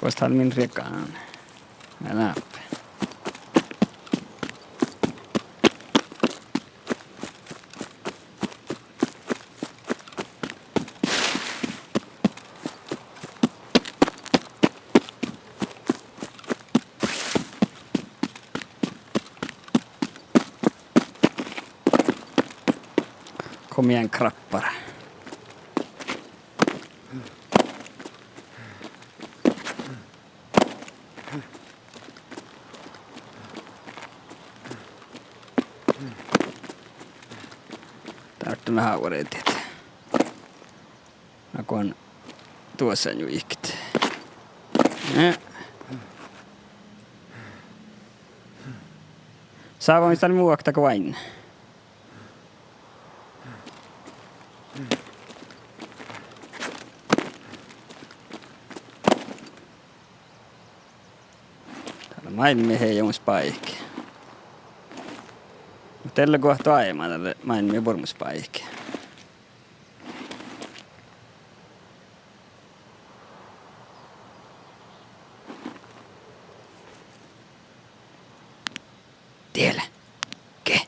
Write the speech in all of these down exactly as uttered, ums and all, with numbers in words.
Gos dál min riegánan. Vel áppe. Kom igjen, krappare. Dártán veahá vuordit. Na go duosan juiket. Eh. Sávan mis dál muohta go oaidnán. Dál lea máilmmi hejamus báiki. Muhto dalle guohto áima, dál lea máilmmi bures báiki. Diet lea ge.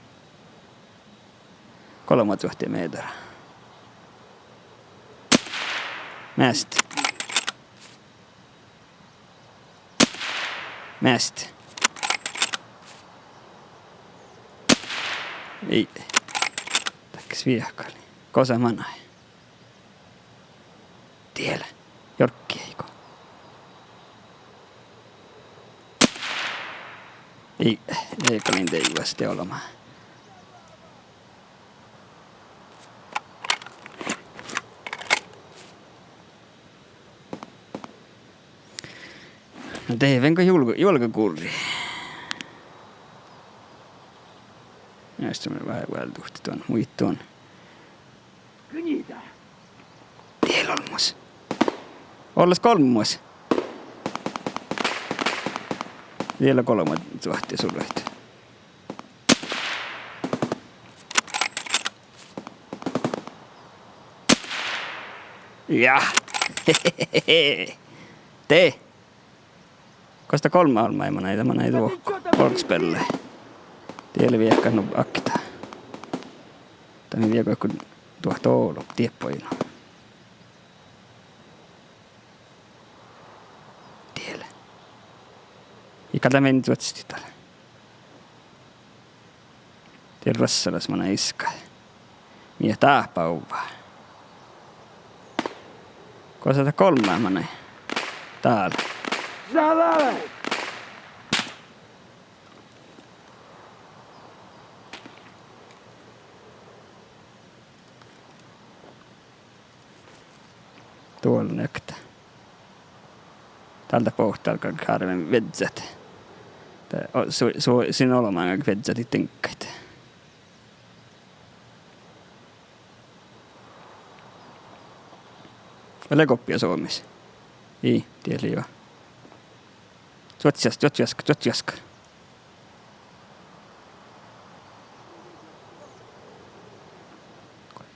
Golbma cuohti mehtera. Measta. Measta. Ii. Dakkas viehkalii. Gos manai? Diet lea jorggi, eai go. Ii, eagalin deaivvas de olbmá. Na de vel go juolga, juolga gurrii. Eai, mus lea veahá vuolduhit duon, muittán. Diet lea olmmoš. Olles golmmoš. Diet lea golbma cuohti surret. Ja. De. Gos dat golmma olmmái manai, dat manai duohko. Olgos beallái. Diet lea viehkat nu akta. Dat mii viehkat go duohto ollu, diet boino. Diet lea. Ii gal dat mii cuossahit dal. Diet ruossalaš manai iskkai. Mii dáhpáhuvvá. Gos dat golmma manai? Dál. Duol nokte. Dál dat boahtá galgá hárven viežžat. De o-, su-, su-, sin olbmáŋga viežžat diŋggaid. Lea goppi ja suomis. Ii, diet lea juo. Čuoččas, čuoččas, čuoččas.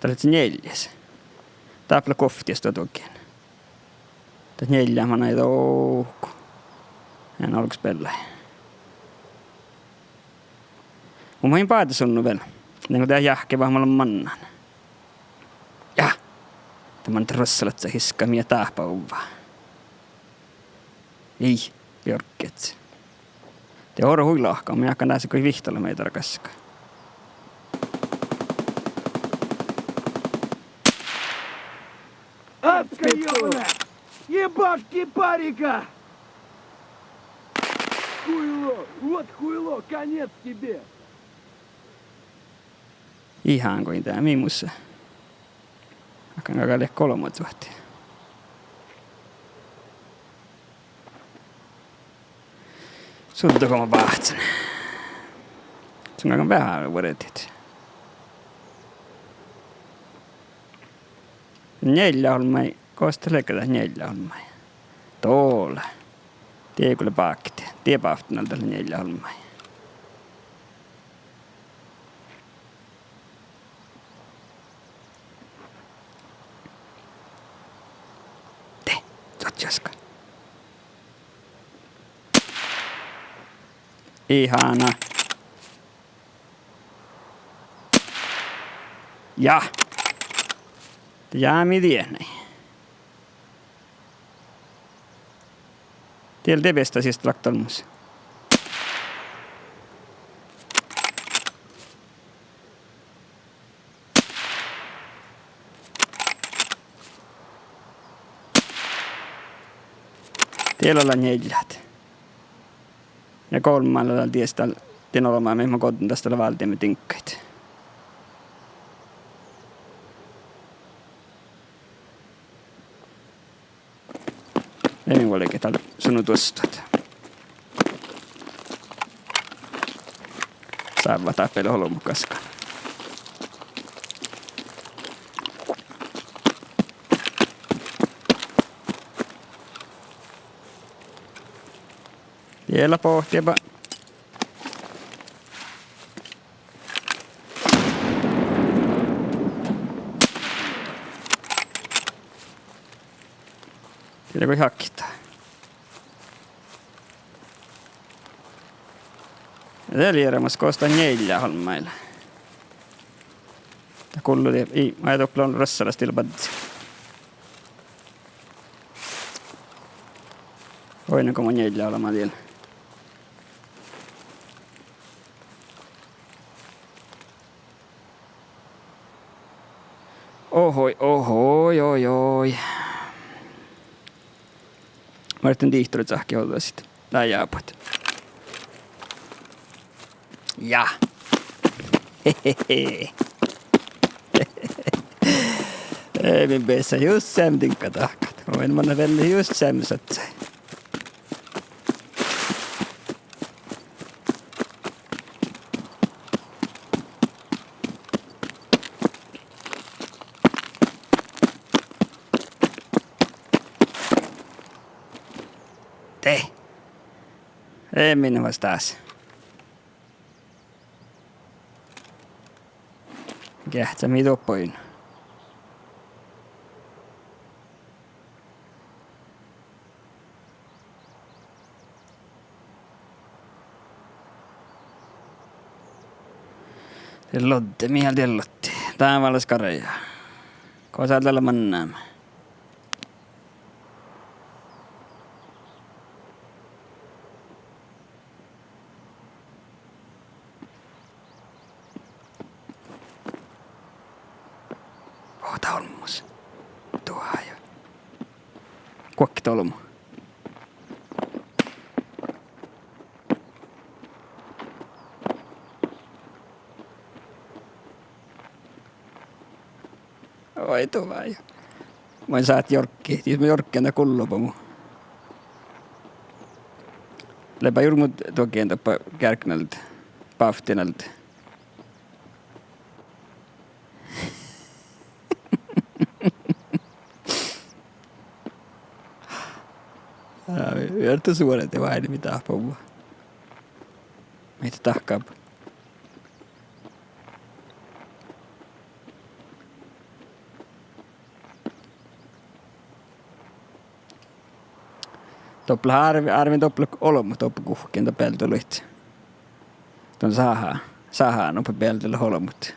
Dat lea njealljes. Dáppe lea guovttis duo duoggen. Dat njeallje manai dohko. Ean olgos beallái. Mun main báhcet sunnu vel. Dego de jáhkket, va-, ma lean mannán. Ja. De manai ruossalaččat iskkai, mii dáhpáhuvvá. Ii, jorgget. De oro hui lahka, mun jáhkán dás go vihttalogi mehtera gaskka. Адская ёбаная! Ебашь кипарика! Хуйло! Вот хуйло! Конец тебе! Ii háŋgoin dá mii mus. Ahte gal lea golbma cuohti. Sudde go báhcen. Son galggan veahá vuordit. Njeallje olmmái, gos dat lea dat njeallje olmmái? Dole. Die go lea bákti. Die bávttiin dal lea njeallje olmmái. De, čuoččas go. Ihana. Ja. Ja mii dieinna. Diel de beastta siste lakte olmmoš. Diel lea njealját. Ja golbma lea dal dies dal, dien olbmá mii mo goddin das dat lea váldeme diŋggaid. Ii mii vuolgit dal sunu duosttat. Sávvat dáppe olbmot gaskkan. Diela bohtiiba. Diela go hakta. Ja de lea eará mas gos dat njealjá olmmái lea. Dat gullo die, ii, maid doppe lea rassaras diela baddi. Oidne go mo njealjá olbmá diela. Ohoi, ohoi, oi, oi. Márten dihtorit sáhkit ođđasit. Dá jábut. Ja. Ii mii beasa just seamma diŋgga dahkat. Oaidne manná vel just seamma sadjái. De. Ii mii nu fas dás. Geahččá mii doppe oidno. De lodde, mii dal lodde. Dán váldit garjá. Gos dál lea mannemin? Ovtta olmmoš. Duhát ja guokte olbmo. Oi, duhát ja. Moai sáhtán jorggi, jus mun jorggen dan gulloba mu. Leaba jur mu dohko doppe gearggi alde, bávtti alde. Ja, vierto suorte váini mii dáhpáhuvvá. Mii dahkat. Doppe árven, árven doppe olbmot doppe guhkkin, dat bealde luit. Don sáhá, sáhá doppe bealde leat olbmot.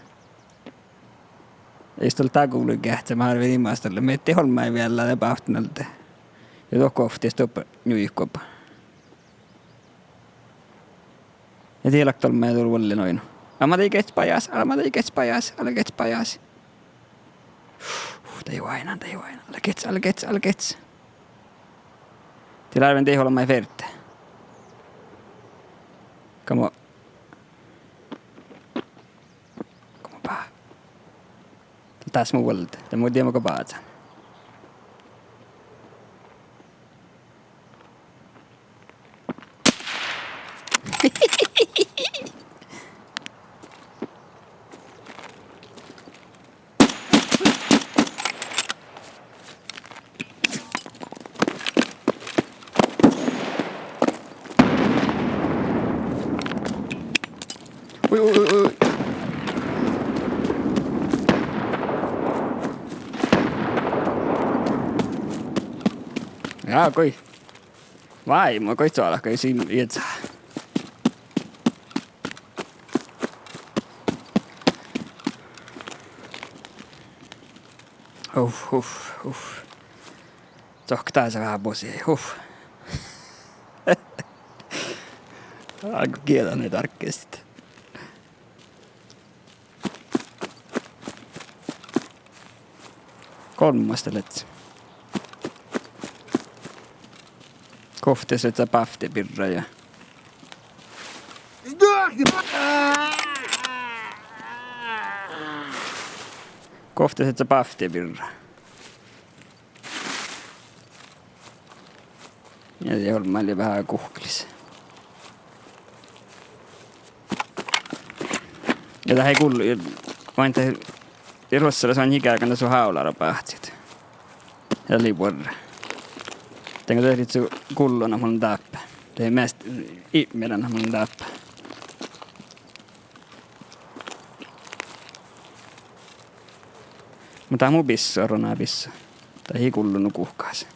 Ii dat dál guvlui geahččá, ma árven imaš dalle, mii olmmái vel de bávtti alde. Ja dohko ovttis doppe njuiket. Ja dieid lakte olmmái dal vuollein oidno. Almma dieid geahččat bajás, almma dieid geahččat bajás, ale geahččat bajás. Uh, dieid oaidnán, dieid oaidnán. Ale geahččat, ale geahččat, ale geahččat. Dieid árven dieid olmmái ferte. Come on. Come on, bá. Dás mu vuolde, de mu diema go bázán. Ui, ui, ui, ui. Ja, goit. Váimma, goit, soalat, goit sin ieča. Uf, uf, uf. Dohko dás veahá bosi, uf. Áiggo gieđaid dárkestit. Golmmas dat lea. Guovttis lea bávtti birra ja. Guovttis lea bávtti birra. Ja de olmmái veahá guhkkelis. Ja dat ii gul-, ja, oaidná, ja ruossalas oaidná iige áigge dat su háulára báhcit. Ja lei buorre. Dego dat lei su gullo, na mun dáppe. Dat measta ipmira, na mun dáppe. Muhto mu bissua, rona bissua. Dat ii gullu nu guhkás.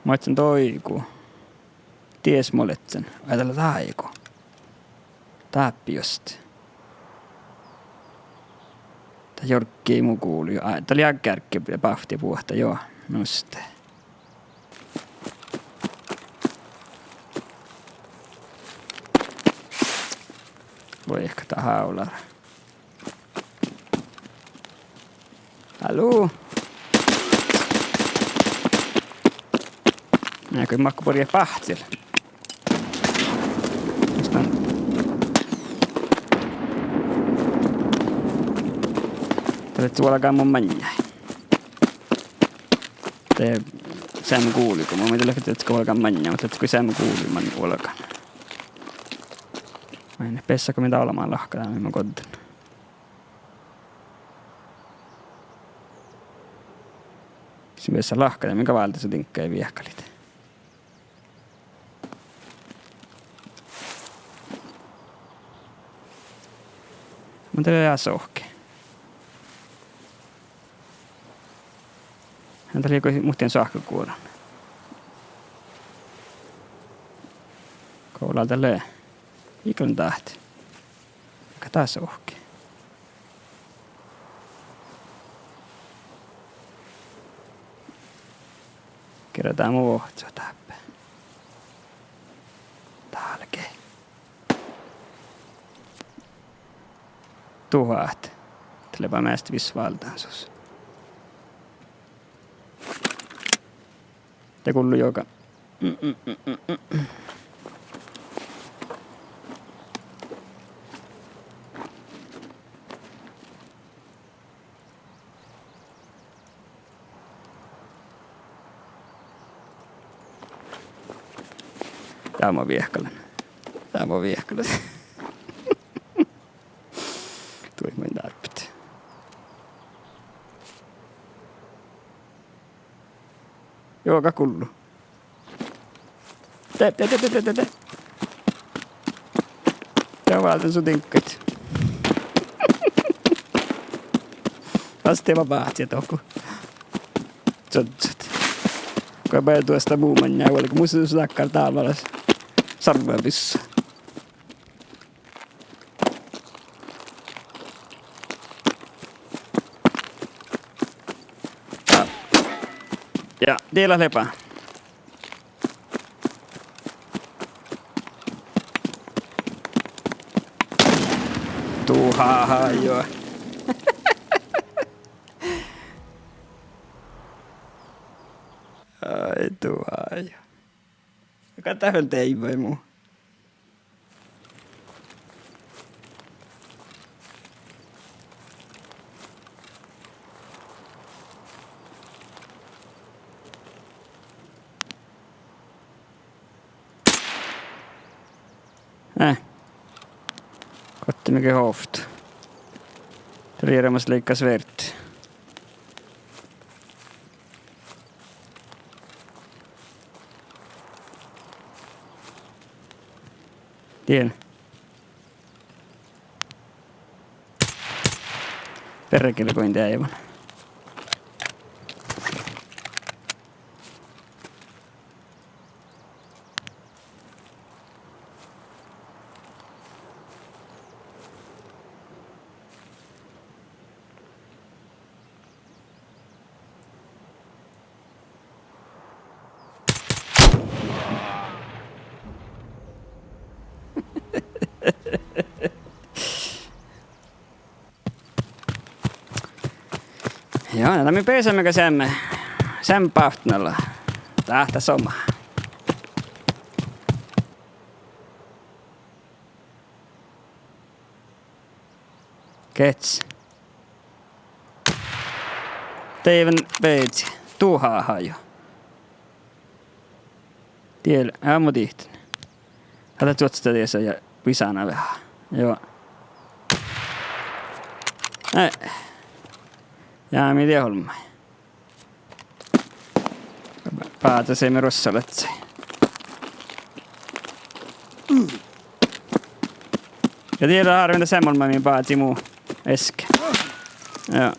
Moadden doigu. Dies mo ledjen. Ai, dat lea dáigu. Dáppe just. Dat jorggai mu gulii. Ai, dat lei aggeárgge bávtti buohta, jo. Muste. Vuoi, dat háulára. Hallo? Mii goit makko borget báhcil. Mis dan? Dat lei vuolgán mu maŋŋái. De seamma gulii go mu, mii dat lei, dat go vuolgán maŋŋái, muhto dat go seamma gulii man vuolgán. Ai, beassá go mii dá olbmot lahkadit, mii ma goddin. Sii beassá lahkadit, mii go váldet su diŋggaid viehkalit. Muhto dat lea sohki. Ii dat lei go muhtin soahkaguoran. Go lea dat lea. Iigo lean dáhti. Ka dat sohki. Gera dá mu vuohccu dáppe. Dálge. Duhát. Dat lea ba measta visot váldán sus. De gullo joga. Dá mo viehkalan. Dá mo viehkalan. Duoit maid dárbbašit. Joga gullo. De, de, de. De válden su diŋggaid. Fas de ba báhcet dohko. Čožžat. Go beare duostta mu maŋŋái vuolgá, mus lea dakkár dámaras sarvebissa. Ja, ja, die leat lea ba. Duhát jo. Ai, duhát jo. Ka dat vel deaivvai mu. Eh. Gotte mii ge ovttai? Rieremas leigga sverte. Dien. Perkele, go in deaivan. Áno, na mii beasaimet ge seammá, seammá bávtnala. Dáhta somá. Gehččá. Deaivven beazi. Duhát hájo. Diel, ja mo dihten. Háliidda čuoččat diesa ja visana veahá. Juo. Eh. Ja mii die olmmái. Bázesime ruossalaččaid. Ja die lea hárven dat seamma olmmái mii bázi mu easka. Ja.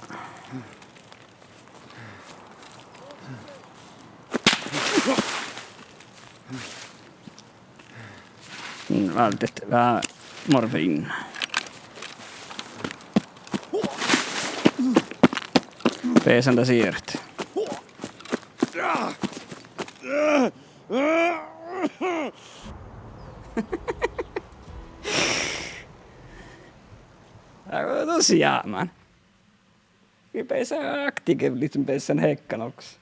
Mm, váldit veahá morfiin. Beasan dat sieret. Dat lea dušše jámán. Mii beassat aktivit, lihten beassat hekkan olggos.